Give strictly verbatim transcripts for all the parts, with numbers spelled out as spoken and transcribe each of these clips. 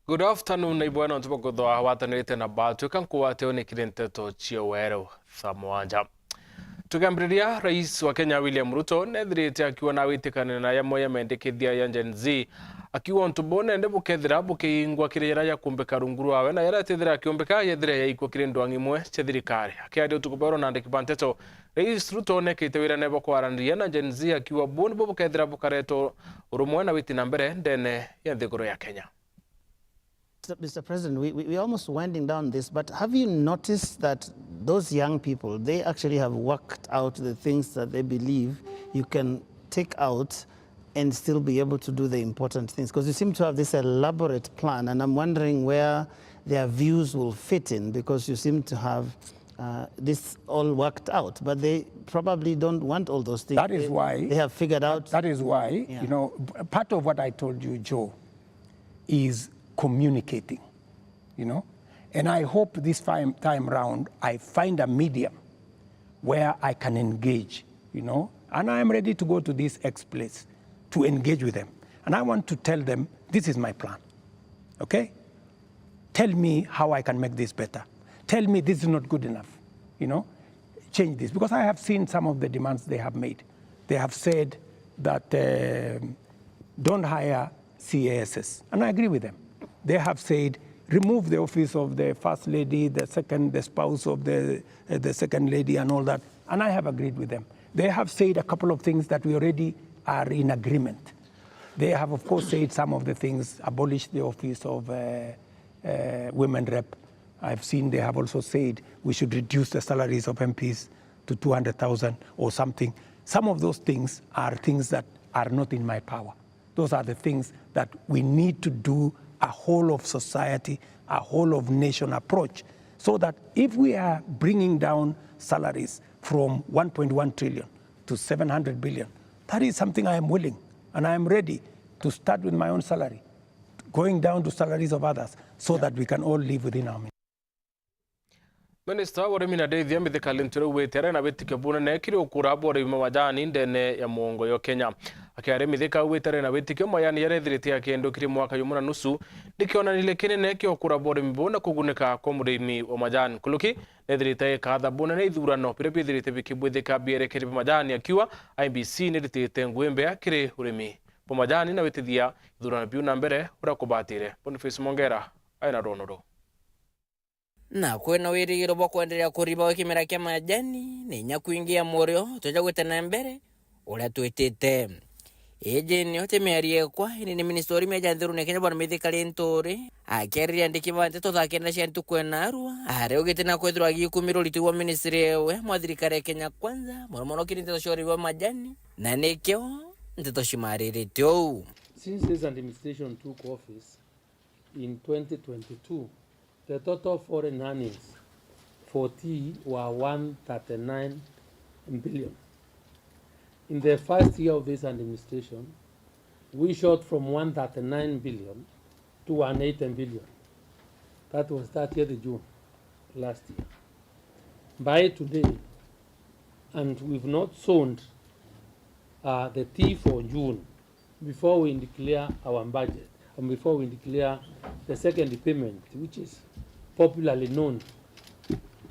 Good afternoon, na ibwega nontu bwa kwithirwa watanirite na batwika nkuwateo ni kiri nteto cia weru thaa mugwanja. Tukambiriria, Rais wa Kenya William Ruto nethirite akiuga na witikane na yamwe ya mendekithia ya Gen Z, akiuga untu buu nende bukethira bukiingwa kiri yara yakumbika rungu rwawe, na yara etethira akiumbika yethire yaikwa kiri ndwang imwe cia thirikari. Akiaria utuku bwa uru na andiki ba nteto, Rais Ruto nekite wira nebo kwaraniria na Gen Z, akiuga buu nibo bukethira bukareta urumwe na witi na mbere ndene ya nthiguru ya Kenya. Mister President, we, we, we're almost winding down this, but have you noticed that those young people, they actually have worked out the things that they believe you can take out and still be able to do the important things? Because you seem to have this elaborate plan, and I'm wondering where their views will fit in, because you seem to have, uh, this all worked out, but they probably don't want all those things. That is They, why they have figured out. That is why, Yeah. you know, p-, part of what I told you, Joe, is communicating, you know. And I hope this time, time round, I find a medium where I can engage, you know. And I am ready to go to this ex place to engage with them. And I want to tell them, "This is my plan. Okay? Tell me how I can make this better. Tell me this is not good enough, you know. Change this." Because I have seen some of the demands they have made. They have said that, um, don't hire C A S S. And I agree with them. They have said, "Remove the office of the First Lady, the second, the spouse of the, uh, the Second Lady and all that." And I have agreed with them. They have said a couple of things that we already are in agreement. They have, of course, said some of the things, abolish the office of, uh, uh, women rep. I've seen they have also said we should reduce the salaries of M Ps to two hundred thousand or something. Some of those things are things that are not in my power. Those are the things that we need to do a whole of society, a whole of nation approach, so that if we are bringing down salaries from one point one trillion to seven hundred billion, that is something I am willing and I am ready to start with my own salary, going down to salaries of others, so that we can all live within our means. Minista wa urimi na ndithia Mithika Linturi augite ari na witikio bunene kiri ukura bwa urimi bwa majani ndene ya muongo yo Kenya. Akiaria Mithika augite ari na witikio majani jaria ethirite akiendu kiri mwaka jumwe na nusu ni kionanire kinene kia ukura bwa urimi buu na kugunika kwa murimi wa majani. Nkuruki nethirite ikatha bunene ithurano biria bithirite bikibwithika bierekeri bia majani, akiuga I E B C niritite ngugi mbea kiri urimi bwa majani na witithia ithurano biu na mbere uria kubatire. Boniface Mongera aina rwono ruu. Na kwina wirigiro bwa kwenderea kuriba gwa kimera kia majani, na inya kwingia murio tuja gwita na mbere uria twitite. Iji nio ti miario ekwa, indi ni minista wa urimi aja nthigurune ya Kenya Bwana Mithika Linturi akiariria andiki ba nteto thaa kenda cia ntuku ya narua, aria augite na kwithirwa agikumira uriti bwa ministry ewe mwa thirikari ya Kenya Kwanza, mono mono kiri nteto cia urimi bwa majani, na nikio nteto cimaririte uu. Since this administration took office, in twenty twenty-two, the total foreign earnings for tea were one thirty-nine billion. In the first year of this administration, we shot from one thirty-nine billion to one eighty billion. That was thirtieth June last year. By today, and we've not sown, uh, the tea for June, before we declare our budget and before we declare the second payment, which is popularly known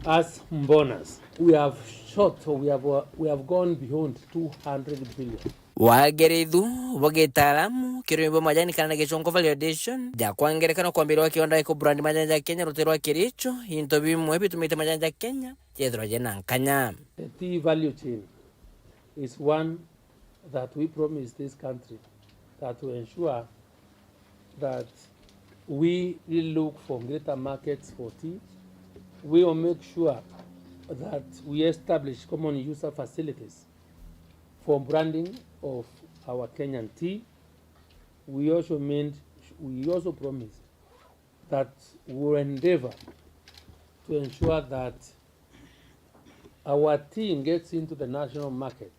as bonus, we have shot, or we have, uh, we have gone beyond two hundred billion. Wagerithu bwa gitaaramu, kirimi bwa majani kana na gichongo validation, ja kwa ngerekano kwambiriria kwa kiwanda gia kubrand majani ja Kenya rutere rwa Kericho, into bimwe bitumite majani ja Kenya jethirwa jena nkanya. The tea value chain is one that we promise this country, that to ensure that we really look for greater markets for tea. We will make sure that we establish common user facilities for branding of our Kenyan tea. We also mean, we also promise that we will endeavor to ensure that our tea gets into the national market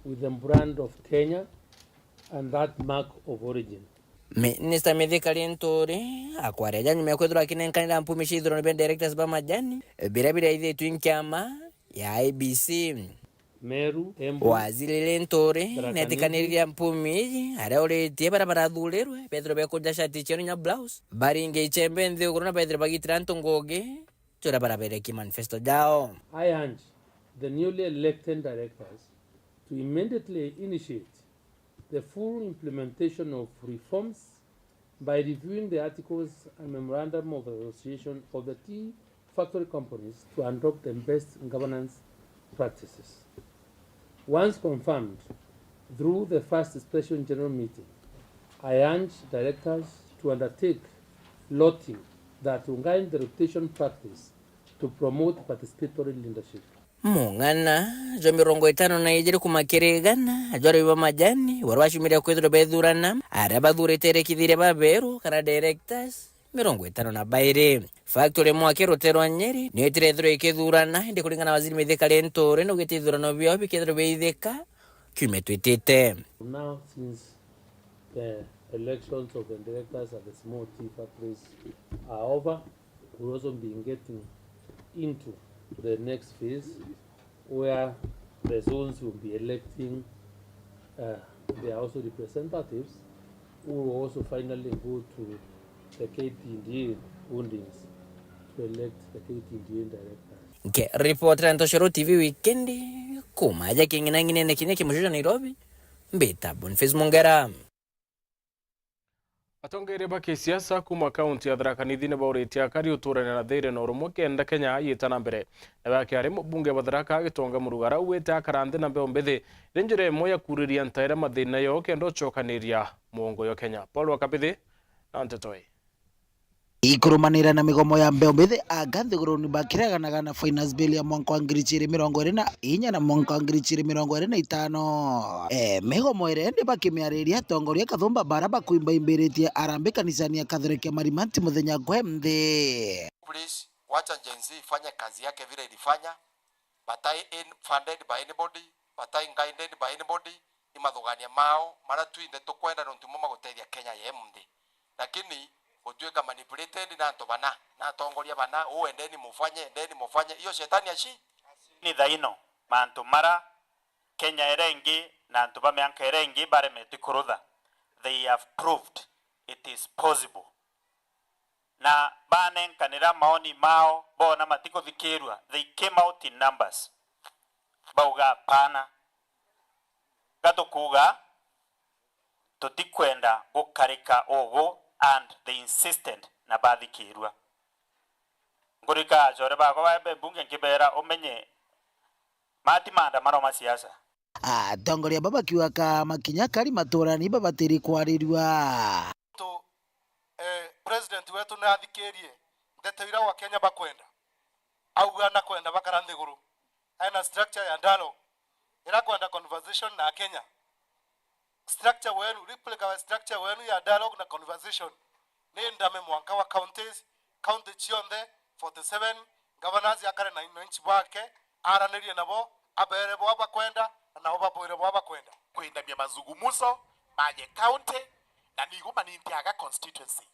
with the brand of Kenya and that mark of origin. Minista Mithika Linturi akwaria ja nyuma ya kwithirwa akinenkanira mpumi cia ithurano bia directors ba majani biria biraithitue nkiama ya I E B C. Meru, Embu, Waziri Linturi Tharaka Nithi, netikanirie mpumi iji aria uritie baria barathurirwe bethirwe bekuja shati ciao na blouse, baringe ichembe nthiguru na bethirwe bagitira antu ngugi juria baraberekie manifesto jao. I urge the newly elected directors to immediately initiate the full implementation of reforms by reviewing the articles and memorandum of association of the tea factory companies to adopt the best governance practices. Once confirmed through the first special general meeting, I urge directors to undertake lotting that will guide the rotation practice to promote participatory leadership. Mung'ana jwa mirongo itano na ijiri kuma kiri igana jwa arimi ba majani, baria bacumire kwithirwa bethurana, aria bathurite erekithiria baberu kana directors mirongo itano na bairi. Factory Mwaki rutere rwa Nyeri niyo itire ithirwa ikithurana, indi kuringana na Waziri Mithika Linturi, naugite ithurano biao bikethirwa biaithika kiumia twitite. Now, since the elections of the directors at the small tea factories are over, we'll also be getting into the next phase where the zones will be electing, uh, their house representatives who will also finally go to the K T D A holdings to elect the K T D A directors. Nkiripotera Ntoshero T V wikendi kuma aja king'inang'inene kinya kimucio ja Nairobi, mbita Boniface Mungera. Atongeria ba kisiasa kuuma kaunti ya Tharaka Nithi ni bauritie akari uturania na thiiri na urumwe kenda Kenya yiita na mbere. Nawe akiaria mubunge wa Tharaka Gitonga Murugara augite akara nthi na mbeu mbithi iri njira imwe ya kuriria ntaira mathina yoo kenda ucokaniria muongo yo Kenya. Paul wa Kabithi na nteto ii. Ikurumanira na migomo ya mbeu mbithi, aka nthiguruni bakiraganaga na finance bill ya mwanka wa ngiri ciiri mirongo iri na inya na mwanka wa ngiri ciiri mirongo iri na itano. E, migomo iria indi bakimiariria atongoria kathumba bara bakwimba imbiritie arambi kanisani ya Kathoreki ya Marimanti muthenya gwe nthi. Please, wacha Gen Z ifanye kazi yake vile ilifanya. Batai in-, funded by anybody, batai guided by anybody. Ni mathugania mao maria twinthe tukwenda nontu mo magutethia Kenya ye munthi. Lakini gutuika manipulated na antu bana, na atongoria bana, uu endeni mufanye, endeni mufanye. Iyo shetani aci. Ni thaino, mantu mara Kenya iria ingi na antu ba mianka iria ingi baremetwe kurutha, they have proved it is possible. Na banenkanira maoni mao, boona matikuthikirua, they came out in numbers. Bauga, "Hapana." Gatukuuga, tutikwenda gukarika ugu, and they insisted na bathikirua. Nkurika achore bakwa ba Embu mbunge nkibeera, umenye, mati maandamano ma siasa. Atongoria baba bakiuga ka makinya kari maturani babatiri kwarirua. Tu, eh, president wetu ni athikirie ndeto iria wa Kenya bakwenda. Auga na kwenda bakara nthiguru. Ena structure ya dialogue. Ira kwenda conversation na Kenya. Structure wenu, replica wa structure wenu ya dialogue na conversation ni ndame mwanka wa counties, county cionthe forty seven, governors akare na wananchi bake, aranirie nabo, abere bwa bakwenda, na nabo babwire bwa bakwenda. Kwindamia mazungumzo maje county, na nigo manintiaga constituency.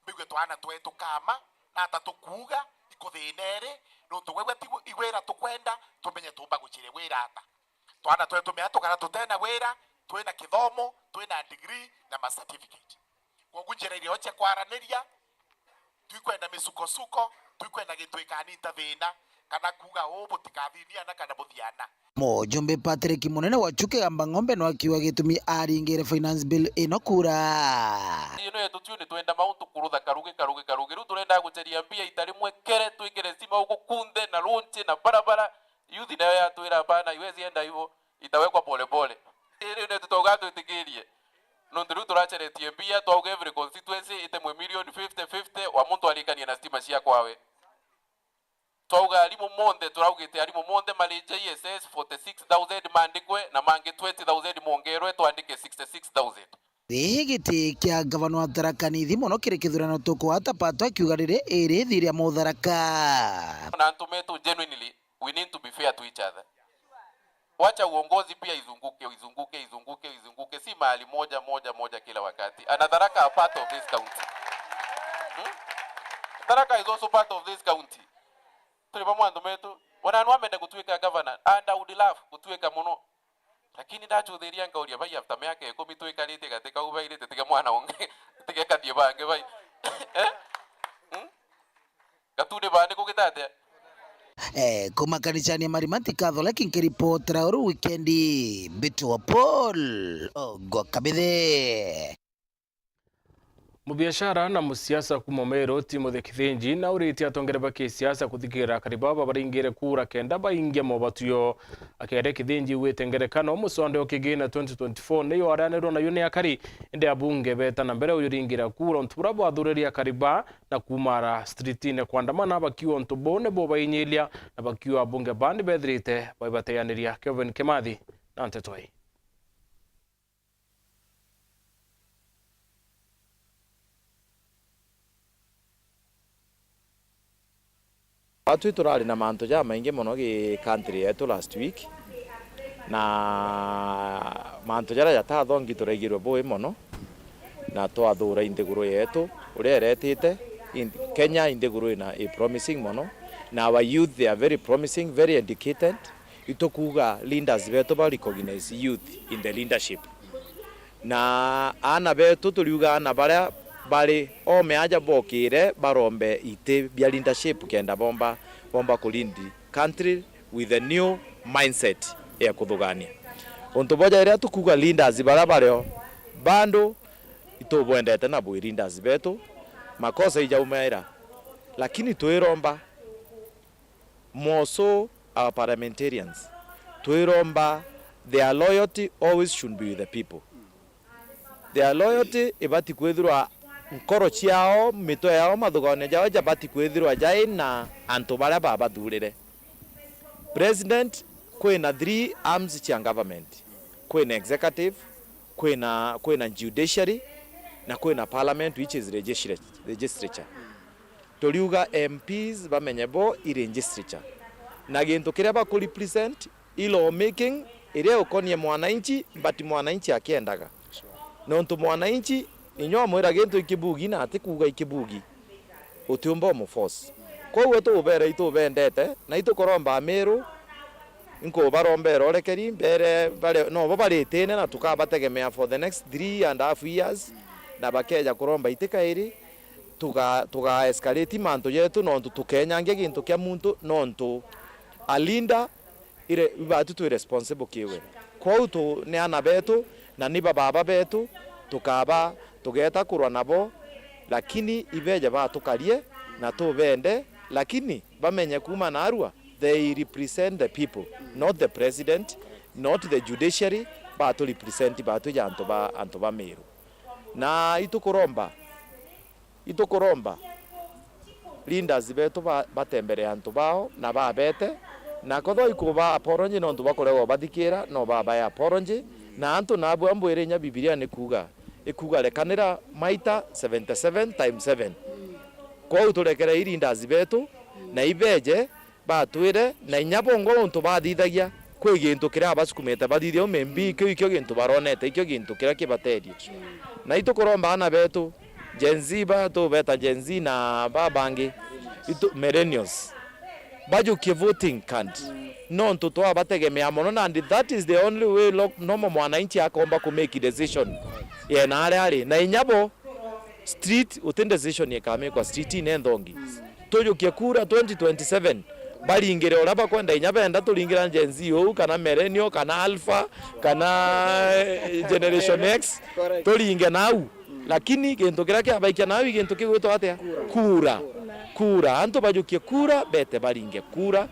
Mbigue twana twetu kama, na ata tukuuga, ikuthineri, nontu gwegwa tigu-, igwira tukwenda, tumenye tumba gucire wira ata. Twana twetu mea tukara tutena wira, twina kithomo, twina degree na ma certificate. Kwogu njira irio cia kwaraniria, twikwenda misukosuko, twikwenda gintu gikaninta thina, kana kuuga uu butikathiniana kana buthiana. Mujumbe Patrick Munene wa Chuka Igamba Ng'ombe no akiuga gitumi aringire finance bill ino kura. Ino yetu tu ni twenda mauntu kurutha karugi, karugi, karugi. Riu turenda guceria mbia ita rimwe kere, twikire stima ugu kunthe na lunch na barabara. Youth nayo yatwira, "Hapana, iwezi enda hivyo, itawekwa pole pole." Riu ni tutauga twitikirie. Nontu riu turaceretie mbia, twauga every constituency itemwe million fifty fifty, wa muntu arikanie na stima cia kwawe. Twauga arimu monthe, turaugite arimu monthe mari J S S forty six thousand mandikwe, na mangi twenty thousand mongerwe, twandike sixty six thousand. Ii giti kia ngavana wa Tharaka Nithi mono kiri kithurano tukwata pato akiuga riri iri thiria Mutharaka. Na antu metu, genuinely, we need to be fair to each other. Wacha uongozi pia izunguke, izunguke, izunguke, izunguke, si mahali moja, moja, moja kila wakati. And Tharaka are part of this county. Hmm? Tharaka is also part of this county. Turi bamwe antu betu. Ona nu amende gutuika governor, and I would love gutuika mono. Lakini ndachuthiria nkauria, bai after miaka ikumi twikarite gati kau bairite, tige mwana ungi, tige kathie bangi bai. Eh? Hmm? Gatuni bandi kugita atia? Eh, kuma kanisani ya Marimati Catholic, nkiripotera uru wikendi, Mbitu wa Paul Ogwa Kabithe. Mubiashara na musiasa kuuma Meru, Timothy Kithinji, nauritie atongere ba kisiasa kuthikiira akari baba baringire kura kenda baingia mobatuyo. Akiaria, Kithinji augite ngerekano, musonde o kigina twenty twenty-four ni ywaranirwe nayo ni akari, indi abunge beeta na mbere uyuringira kura untu buria bwathuririe akari ba na kuumara streetine kwandamana bakiuga untu buu ni bubainyiria na bakiuga abunge ba ni bethirite baibateaniria. Kevin Kimathi na nteto ii. Atwi turari na mantu jamaingi mono gi country yetu last week, na mantu jaria jatathongi turaigirwe bui mono, na twathura i nthiguru yetu uria iretite. In-, Kenya i nthiguru ina i promising mono, na our youth, they are very promising, very educated. Itukuuga leaders betu ba recognize youth in the leadership. Na aana betu, turiuga aana baria bari o meaja bokire barombe iti bia leadership kenda bomba, bomba ku lead country with a new mindset ya kuthugania. Untu boja riria tukuuga leaders baria bario, bado itubwendete na bwi leaders betu, makosa ijaumaira, lakini twiromba Moso, our parliamentarians, twiromba their loyalty always should be with the people. Their loyalty ibati kwithirwa nkoro ciao, mitwe yao, mathugaanio jao jabati kwithirwa jai na antu baria babathurire. President, kwina three arms cia government. Kwina executive, kwina, kwina judiciary, na kwina parliament, which is legisla-, legislature. Turiuga M Ps bamenye bo i legislature. Na gintu kiria baku represent i law making iria ikonie mwananchi, but mwananchi akiendaga. Nontu mwananchi inya wamwira gintu ikibugi na atikuuga ikibugi, utiumba umuforce. Kwou we tuubere itubendete, na itukuromba Amiru, inkubarombera urekeri, mbere bare, no bo baritine na tukabategemea for the next three and a half years, na bakeja kuromba iti kairi, tuga, tuga escalate mantu jetu, nontu tukenyangia gintu kia muntu, nontu a leader ire, ibatu twi responsible kiwe. Kwou tu, ni ana betu, na ni bababa betu, tukaba, tugeta kurwa nabo, lakini ibeje batukarie, na tubende, lakini bamenye kuuma narua, they represent the people, not the president, not the judiciary, batu represent batu ja antu ba, antu ba Meru. Na itukuromba, itukuromba leaders betu ba, batembere antu bao na babete, na kethirwa ikuba apology nontu bakuregwa bathikira, no babae apology, na antu nabu ambwire inya Bibilia ni kuuga, ikuuga, "Rekanira maita seventy seven times seven." Kwou turekerei leaders betu, na ibeje, batwire, na inya bongwa untu bathithagia, kwi gintu kiria basukumite bathithia, maybe kiu ikio gintu baronete, ikio gintu kiria kibaterie. Na itukuromba ana betu, Gen Z ba, tubeta Gen Z na babangi, itu, millennials, bajukie voting card. Nontu twabategemea mono, na and that is the only way lo, normal mwananchi akomba ku make decision yena aria ari. Na inya bo, street, uti decision ikamikwa street ine nthongi. Tujukie kura twenty twenty-seven, baringire uria bakwenda, inya benda turingira Gen Z uu, kana Millennial, kana Alpha, kana, eh, Generation X, correct, turinge nau. Lakini gintu kiria kiabaikia nau i gintu kigwitwa atia? Kura. Kura. Kura. Antu bajukie kura, bete baringe kura.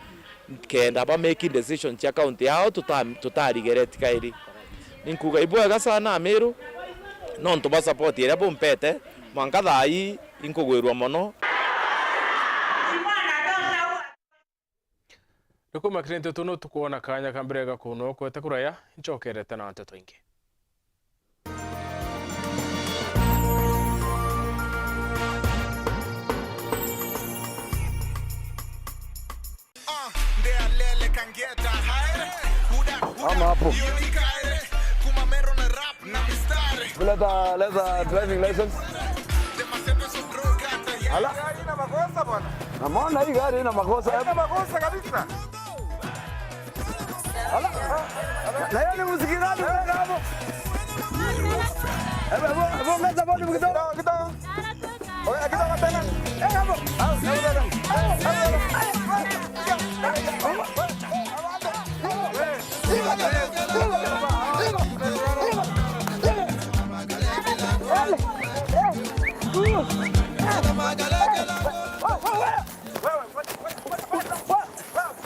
Kenda ba make decision cia county yao, tuta-, tutarigereti kairi. Ninkuga ibwega sana Amiru, nontu ba support iria bumpete, mwanka thaa ii inkugwirua mono. Nikumakire nteto no tukwona kanya ka mbere ga kuno kwete kuraya, nchokerete na nteto ingi. Ama hapo. Leta, leta driving license. Ala. Na mbona hii gari ina makosa? Haina makosa kabisa. Ala, na hiyo ni muziki gani unaweka hapo? Hebu, hebu, hebu ongeza volume kidogo. Kidogo, kidogo. Ongeza kidogo tena. Eh, hapo. Au, au, au, au.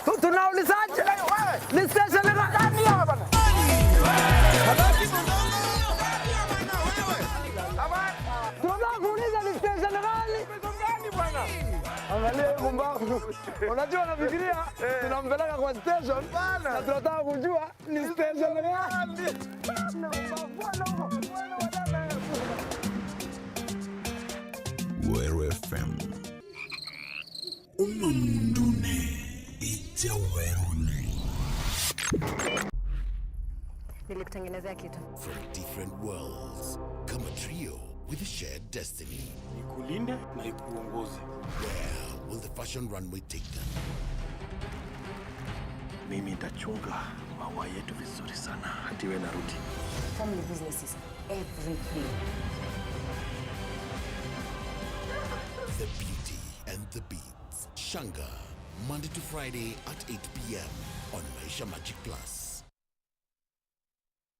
Tu-, tunaulizaje? Ni station gani? Tunataka kuuliza ni station gani? Angalia hii pumbavu. Unajua, nafikiria tunampeleka kwa station na tunataka kujua ni station gani. Weru F M. Uno mundune ija weruni. Nilikutengenezea kitu. From different worlds, come a trio with a shared destiny. Ikulinde na ikuongoze. Where will the fashion runway take them? Mimi nitachunga maua yetu vizuri sana hadi we narudi. Family business is everything. The Beauty and the Beast. Shanga, Monday to Friday at eight p m on Maisha Magic Plus.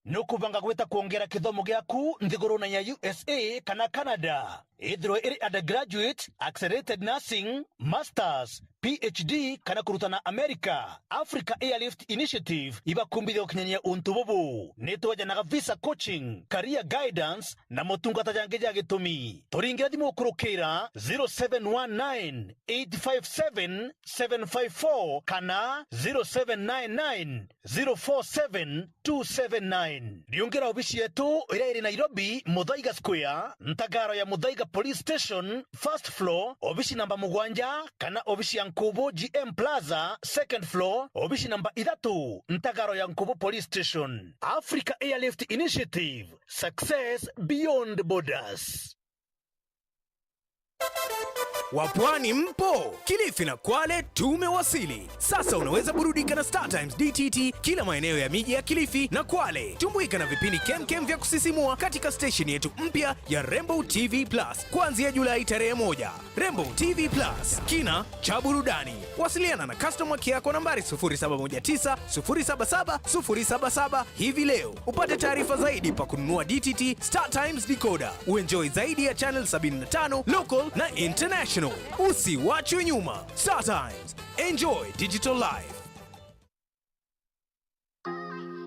Nukubanga gwita kwongera kithomo giaku nthigurune ya U S A kana Canada? Ethirwa iri undergraduate, accelerated nursing, masters, P H D kana kurutana America, Africa Airlift Initiative ibakumbithia gukinyania untu bubu. Nitwejanaga visa coaching, career guidance na motungata jangi ja gitumi. Turingire thimu gukurukira zero seven one nine, eight five seven, seven five four kana zero seven nine nine, zero four seven, two seven nine. Riungira obici yetu iria iri Nairobi, Muthaiga Square, ntagaro ya Muthaiga Police Station, first floor, obici namba mugwanja, kana obici ya Nkubu G M Plaza, second floor, obici namba ithatu, ntagaro ya Nkubu Police Station. Africa Airlift Initiative, success beyond borders. Wapwani mpo? Kilifi na Kwale tumewasili. Sasa unaweza burudika na Star Times D T T kila maeneo ya miji ya Kilifi na Kwale. Tumbuika na vipindi kemkem vya kusisimua katika stesheni yetu mpya ya Rainbow T V Plus kuanzia Julai tarehe moja. Rainbow T V Plus, kina cha burudani. Wasiliana na customer care kwa nambari sufuri saba moja tisa, sufuri saba saba, sufuri saba saba hivi leo. Upate taarifa zaidi pa kununua D T T Star Times decoder. Uenjoy zaidi ya channel sabini na tano, local na international. Usiwachwe nyuma. Star Times. Enjoy digital life.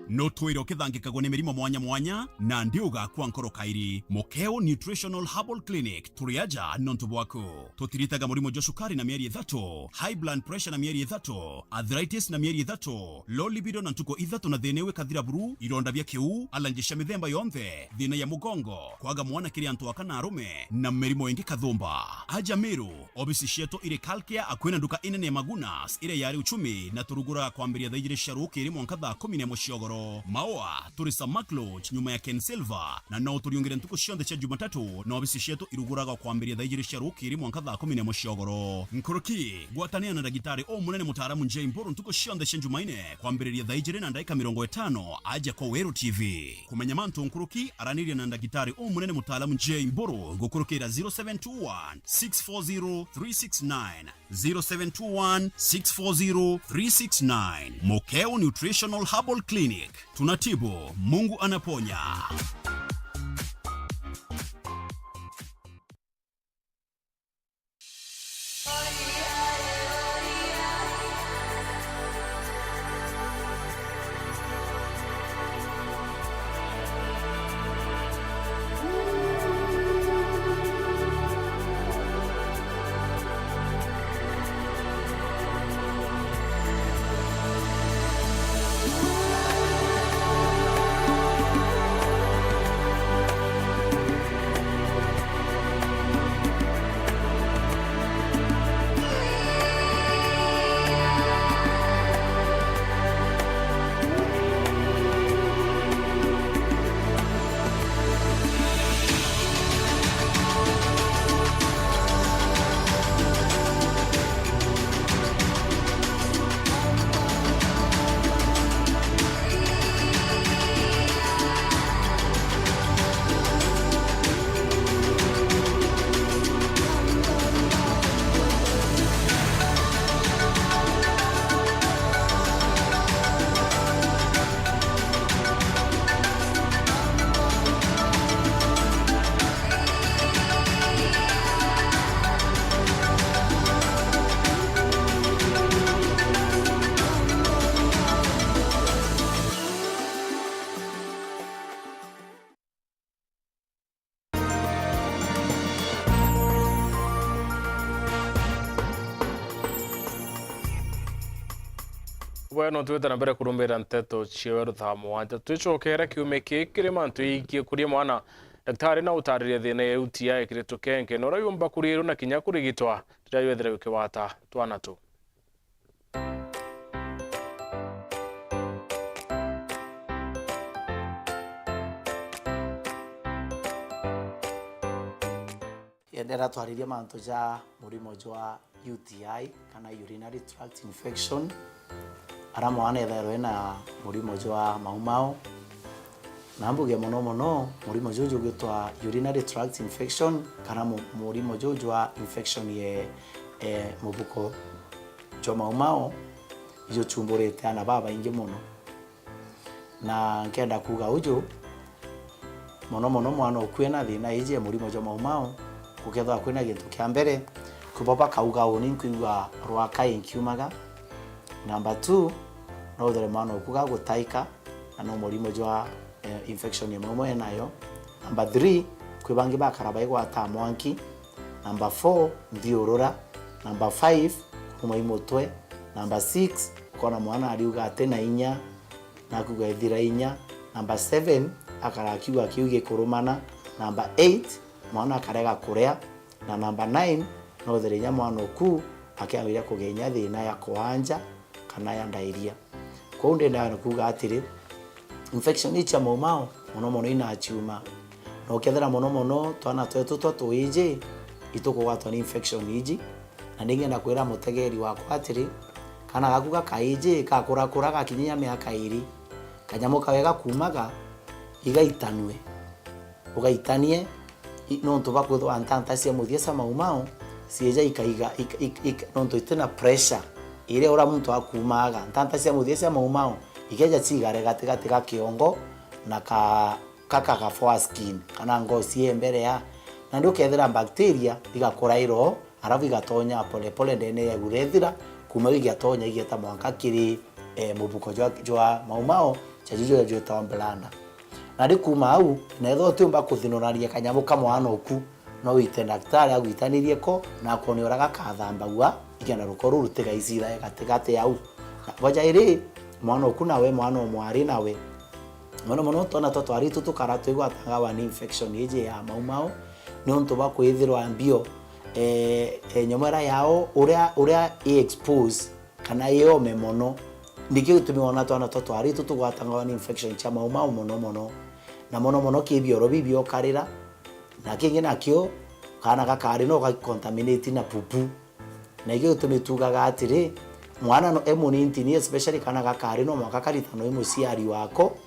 No twire ukithangikagwo ni mirimo mwanya mwanya, na ndi ugakua nkoro kairi. Mokeo Nutritional Herbal Clinic, turi aja nontu bwaku. Tutiritaga murimo jwa cukari na mieri ithatu, high blood pressure na mieri ithatu, arthritis na mieri ithatu, low libido na ntuku ithatu na thina iu ikathira buru, ironda bia kiuu, allergy cia mithemba yonthe, thina ya mugongo, kwaga mwana kiri antu aka na arume, na mirimo ingi kathumba. Aja Meru, obisi cietu iri Kalkia akui na nduka inene ya Magunas iria yari Uchumi, na turuguraga kwambiria thaa ijiri cia rukiri mwanka thaa kumi na imwe cia ugoro. Maua, turi Samak Lodge, nyuma ya Ken Silver, na no uturiungire ntuku cionthe cia Jumatatu, na obisi cietu iruguraga kwambiria thaa ijiri cia rukiri mwanka thaa kumi na imwe cia ugoro. Nkuruki, gwatanira na ndagitari umunene mutaaramu J Mburu ntuku cionthe cia Jumaine, kwambiriria thaa ijiri na ndaika mirongo itano, aja kwa Weru T V. Kumenya mantu nkuruki, araniria na ndagitari umunene mutaaramu J Mburu gukurukira zero seven two one, six four zero, three six nine. Zero seven two one, six four zero, three six nine. Mokeo Nutritional Herbal Clinic. Tunatibu, Mungu anaponya. Bwega, no twite na mbere kurumira nteto ciewe ruthaa mugwanja. Twicokere kiumia kii kiri mantu igikie kuria mwana, daktari na utariria thina ya U T I kiri tukenke, na uria yumba kurirwa na kinya kurigitwa riria yethira yukigwata twana tu. Yendera twaririe mantu ja murimo jwa U T I kana urinary tract infection, ara mwana ethairwa ena murimo jwa maumau. Na mbuge mono mono, murimo juju jugwitwa urinary tract infection, kana mu-, murimo juju jwa infection ye, eh, mubuko jwa maumau, ijuchumburite ana babaingi mono. Na nkenda kuuga uju, mono mono mwana uku ena thina iji ya murimo jwa maumau, gukethirwa kwina gintu kia mbere, kwibo bakauga uni nkwigua rwaka inkiumaga. Number two, no withire mwana uku gagutaika, na no murimo jwa, eh, infection ya maumau enayo. Number three, kwi bangi bakara baigwata mwanki. Number four, nthiurura. Number five, kurumwa i mutwe. Number six, ukona mwana ariuga ati na inya, na akigua ethira inya. Number seven, akara akiuga kiu gikurumana. Number eight, mwana akarega kuria. Na number nine, no withire inya mwana uku akiambiria kugia inya thina ya kwanja kana ya diarrhea. Kwou ndenda ni kuuga atiri, infection ii cia maumau mono mono inaciuma. Na ukethira mono mono twana twetu twa tuiji itukugwatwa ni infection iji, na ningenda kwira mutegeri wakwa atiri, kana gaku gakaiji gakurakura gakinyia miaka iri, kanyamu kawe gakuumaga, igaitanue. Ugaitanie, i-, nontu bwa kwithirwa ntanta cia muthia cia maumau cieja ikaiga, ik-, ik-, ik-, nontu itina pressure iria uria muntu akuumaga. Ntanta cia muthia cia maumau ikeja ciigare gatigati ga kiongo na ka, ka, ka, ka foreskin, kana ngoci ya mbere ya, na ndio ukethira bacteria igakura iro, arafu igatonya pole pole ndene ya urethira, kuma igiatonya igieta mwanka kiri, eh, mubuko jwa, jwa maumau, ja juju jwitawa bladder. Na ri kuma au, na ethirwa utiumba kuthinurania kanyamu ka mwana uku, no wite ndaktari agwitanirie ko, na akwone uria gakathambagua, ikenda ruko ruu rutigaicithae gatigati au. Na boja iri, mwana uku nawe, mwana o mwari nawe, mono mono twana twa twaritu tukara twigwatagawa ni infection iji ya maumau, niuntu bwa kwithirwa mbio, eh, eh, nyomera yao uria, uria i expose kana i ome mono. Nikio gitumi wona twana twa twaritu tugwatagwa ni infection cia maumau mono mono. Na mono mono ki bioro bibi ukarira, na kingi nakio, kaana gakari no ga contaminate na pupu. Na ikio gitumi tugaga atiri, mwana no, e munintini, especially kaana gakari, no mwanka karitanwa i muciari wako,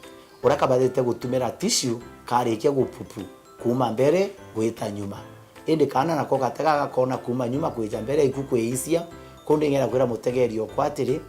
uria kabatite gutumira tissue karikia gupupu, kuuma mbere gwita nyuma. Indi kaana nako gatega gakona kuuma nyuma kwija mbere iku kwiisia. Kuu ndingenda kwira mutegeri okwa atiri,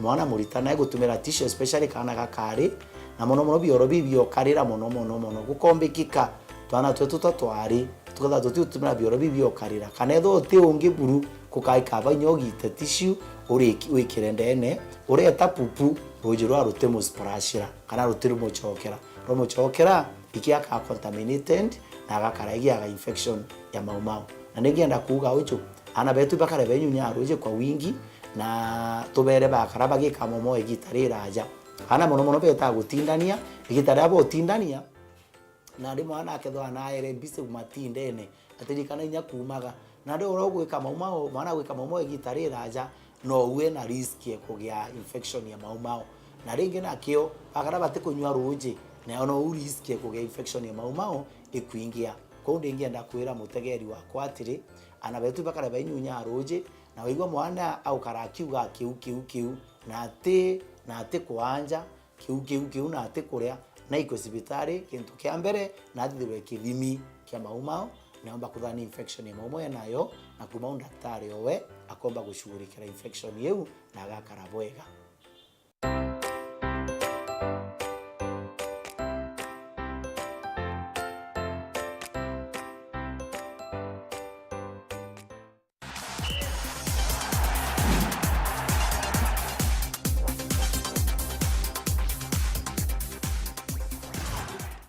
mwana muritana e gutumira tissue, especially kaana gakari, na mono mono bioro bibi ukarira mono mono mono. Gukombikika twana twetu twa twari, tukethirwa tutigutumira bioro bibi ukarira. Kana ethirwa uti ungi buru, kukaikaba inya ugite tissue, uriki-, wikire ndene, ureta pupu, ruuji rwa rutimusplashira, kana rutirumucokera. Rwamucokera, iki aka contaminated, na agakara igiaga infection ya maumau. Na ningienda kuuga uju, aana betu bakare benyunya ruuji kwa wingi, na tubere bakara bagika maumau igita riraja. Aana mono mono beta gutindania, igita riria botindania, na rimwe aana akethwa naere busy matindene, atirikana inya kuumaga. Na ndi uria ugwika maumau, mwana agwika maumau igita riraja, no ue na risk ya kugia infection ya maumau. Na ringi nakio, bakara batikunyua ruuji, nayo no u risk ya kugia infection ya maumau ikwingia. Kwou ndingienda kwira mutegeri wakwa atiri, aana betu bakara benyunya ruuji, na waigua mwana aukara akiuga kiu, kiu, kiu, na ati, na ati kwanja, kiu, kiu, kiu, na ati kuria, na aikwe cibitari, kintu kia mbere, na athithirwe kithimi kia maumau, na omba kuthana infection ya maumau enayo, na kuma u ndaktari owe akomba gushughulikira infection iu, na agakara bwega.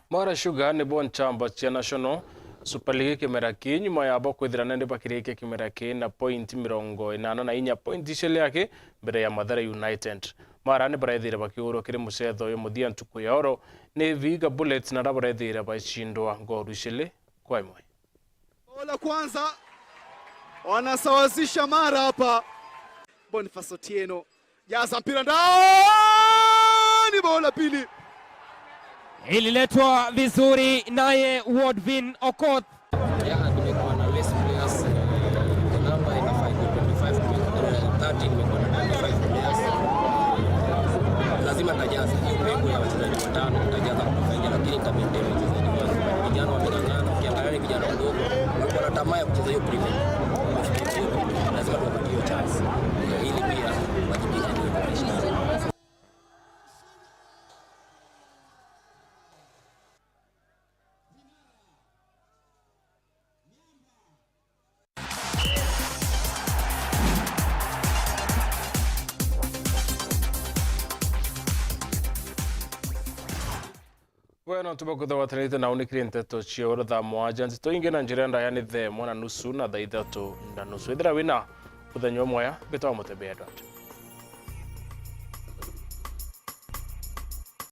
Mwera Sugar nibo nchamba cia National Super League kimera kii, nyuma yabo kwithira nandi bakirikia kimera kii na point mirongo inana na inya, point iciele aki mbere ya Mathare United. Mara ni barethire bakiurwa kiri mucetho uyu muthia ntuku ya oro ni Vihiga Bullets, na aria barethire baicindwa ngoru icili kwa imwe. Bao la kwanza, wanasawazisha Mara hapa. Boniface Otieno, jaza mpira ndani, bao la pili. Ililetwa vizuri naye Wardvin Okoth. Yeah, nimekuwa na less players. The number inafaa ikuwe twenty-five, eh, thirty, nimekuwa na twenty-five players. Lazima nitajaza hiyo pengo ya wachezaji watano, nitajaza kutoka nje, lakini nitamaintain wachezaji wangu. Vijana wameng'ang'ana, ukiangalia ni vijana wadogo, walikuwa na tamaa ya kucheza hiyo Premier League. Lazima tuwapatie hiyo chance. Eh, ili pia wajipiganie kwa maisha. Wena ntuba kuthawatanite na unikire nteto cia oro thaa mwanja, nteto ingi na njira ndaya ni thaa imwe na nusu na thaa ithatu na nusu. Ithira wina muthenya umwea, mbitwa Mutembea Edward.